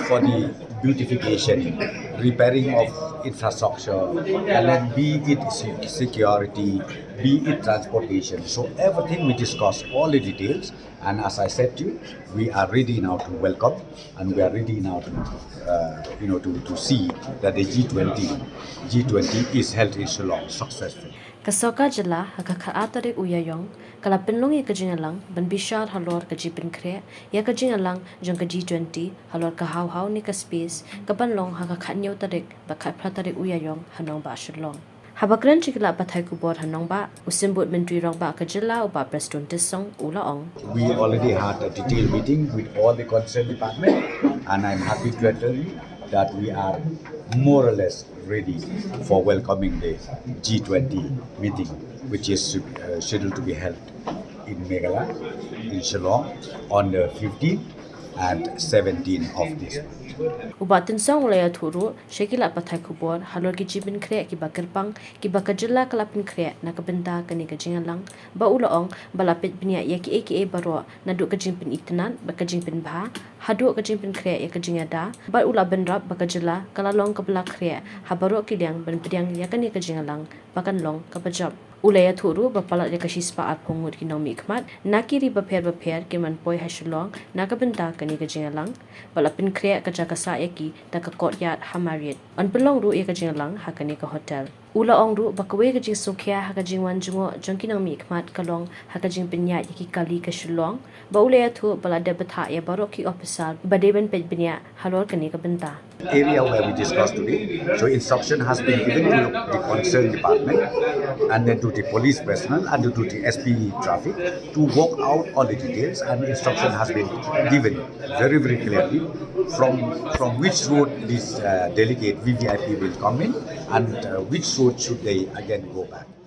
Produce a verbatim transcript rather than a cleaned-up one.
for the beautification, repairing of infrastructure, and then be it se- security, be it transportation. So everything we discuss, all the details. And as I said to you, we are ready now to welcome, and we are ready now to, uh, you know, to, to see that the G twenty, G twenty is held in Shillong successfully. Ka Sorkar Jylla ha ka khatar tarik u Ïaïong ka la pynlong ïa ka jingïalang ban bishar halor ka jingpynkhreh ïa ka jingïalang jong ka G twenty halor ka Haw Haw ne ka Space, ka ban long ha ka khathynñiew tarik bad khatphra tarik u Ïaïong ha nongbah Shillong. Haba kren sha ki lad pathai khubor ha nongbah, u Symbud Myntri Rangbah ka Jylla u Bah Prestone Tynsong u la ong. We already had a detailed meeting with all the concerned department, and I'm happy to tell you that we are more or less ready for welcoming the G twenty meeting, which is uh, scheduled to be held in Meghalaya, in Shillong, on the fifteenth and seventeenth of this month. U Bah Tynsong u la ïathuh ruh sha ki lad pathai khubor halor ki jingpynkhreh kiba kyrpang kiba ka Jylla ka la pynkhreh na ka bynta kane ka jingïalang, ba u la ong ba la peit bniah ïa kiei kiei baroh, naduh ka jingpynitynnad bad ka jingpynbha haduh ka jingpynkhreh ïa ka jingïada, bad u la bynrap ba ka Jylla ka la long kaba la khreh ha baroh ki liang ban pdiang ïa kane ka jingïalang ba kan long kaba jop. U la ïathuh ruh ba palat ïa ka shispah arphew ngut ki nongmihkhmat na ki ri bapher bapher kin wan poi ha Shillong na ka bynta kane ka jingïalang, ba la pynkhreh ka jaka sah ïa ki da ka courtyard ha Marriott. Yn pynlong ruh ïa ka jingïalang ha kane ka hotel. U la ong ruh ba kawei ka jingsngewkhia ha ka jingwan jngoh jong ki nongmihkhmat ka long ha ka jingpynïaid ïa ki kali ka Shillong, ba u la ïathuh ba la dep bthah ïa baroh ki ophisar ba dei ban peit bniah halor kane ka bynta. Area where we discussed today. So instruction has been given to the concerned department and then to the police personnel and to the S P traffic to work out all the details, and instruction has been given very, very clearly from, from which road this uh, delegate V V I P will come in and uh, which road should they again go back.